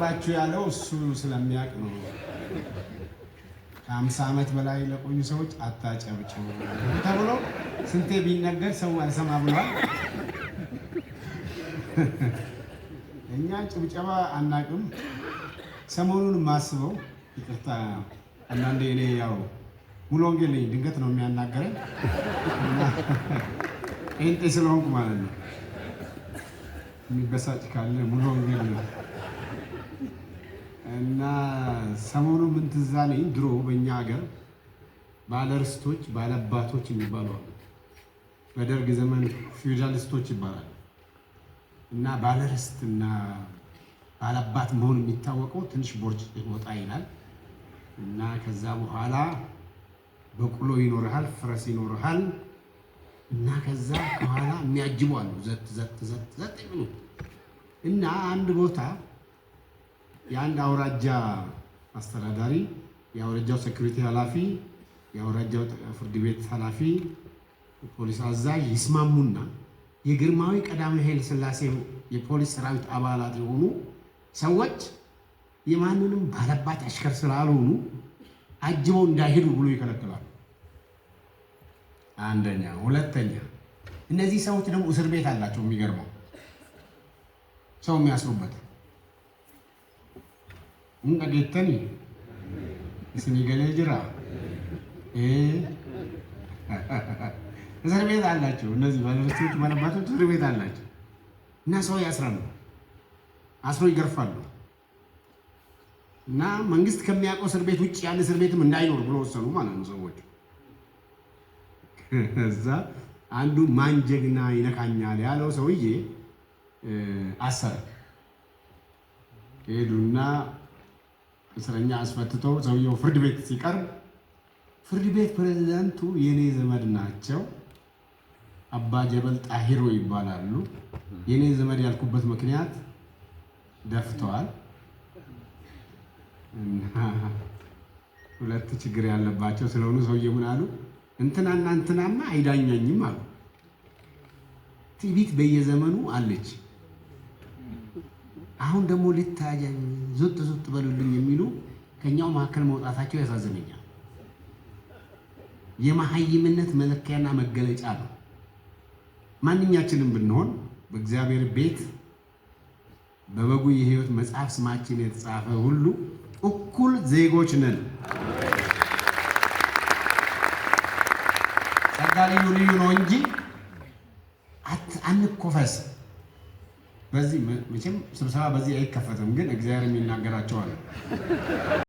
ይቅርባችሁ ያለው እሱ ስለሚያውቅ ነው። ከ50 ዓመት በላይ ለቆዩ ሰዎች አታጨብጭቡ ተብሎ ስንቴ ቢነገር ሰው አልሰማ ብሏል። እኛ ጭብጨባ አናቅም። ሰሞኑን ማስበው፣ ይቅርታ፣ አንዳንዴ እኔ ያው ሙሉ ወንጌል ነኝ፣ ድንገት ነው የሚያናገረኝ፣ ጴንጤ ስለሆንኩ ማለት ነው። የሚበሳጭ ካለ ሙሉ ወንጌል ነው። እና ሰሞኑ ምን ትዝ አለኝ፣ ድሮ በእኛ ሀገር ባለርስቶች፣ ባለአባቶች የሚባሉ አሉ። በደርግ ዘመን ፊውዳሊስቶች ይባላል። እና ባለርስት እና ባለአባት መሆን የሚታወቀው ትንሽ ቦርጭ ወጣ ይላል እና ከዛ በኋላ በቅሎ ይኖርሃል፣ ፈረስ ይኖርሃል እና ከዛ ከኋላ የሚያጅቡ አሉ፣ ዘጥ ዘጥ ዘጥ ዘጥ የሚሉ። እና አንድ ቦታ የአንድ አውራጃ አስተዳዳሪ፣ የአውራጃው security ኃላፊ፣ የአውራጃው ፍርድ ቤት ኃላፊ፣ ፖሊስ አዛዥ ይስማሙና የግርማዊ ቀዳማዊ ኃይለ ሥላሴ የፖሊስ ሰራዊት አባላት የሆኑ ሰዎች የማንንም ባለባት አሽከር ስላልሆኑ አጅበው እንዳይሄዱ ብሎ ይከለክላሉ። አንደኛ። ሁለተኛ፣ እነዚህ ሰዎች ደግሞ እስር ቤት አላቸው። የሚገርመው ሰው የሚያስሩበት hin dhageettanii isinii galee jira። እስር ቤት አላቸው። እነዚህ ባለርስቶች፣ ባለአባቶች እስር ቤት አላቸው እና ሰው ያስራሉ፣ አስሮ ይገርፋሉ። እና መንግስት ከሚያውቀው እስር ቤት ውጭ ያለ እስር ቤትም እንዳይኖር ብሎ ወሰኑ ማለት ነው ሰዎች። እዛ አንዱ ማን ጀግና ይነካኛል ያለው ሰውዬ አሰረ። ሄዱና እስረኛ አስፈትቶ ሰውየው ፍርድ ቤት ሲቀርብ ፍርድ ቤት ፕሬዚዳንቱ የኔ ዘመድ ናቸው፣ አባ ጀበል ጣሂሮ ይባላሉ። የኔ ዘመድ ያልኩበት ምክንያት ደፍተዋል እና ሁለት ችግር ያለባቸው ስለሆኑ ሰውዬው ምን አሉ? እንትናና እንትናማ አይዳኛኝም አሉ። ትዕቢት በየዘመኑ አለች። አሁን ደግሞ ልታጃ ዞጥ ዞጥ በሉልኝ የሚሉ ከኛው መካከል መውጣታቸው ያሳዝነኛል። የመሀይምነት መለኪያና መገለጫ ነው። ማንኛችንም ብንሆን በእግዚአብሔር ቤት በበጉ የሕይወት መጽሐፍ ስማችን የተጻፈ ሁሉ እኩል ዜጎች ነን። ጸጋ ልዩ ልዩ ነው እንጂ አንኮፈስ። በዚህ መቼም ስብሰባ በዚህ አይከፈትም፣ ግን እግዚአብሔር የሚናገራቸው አለ።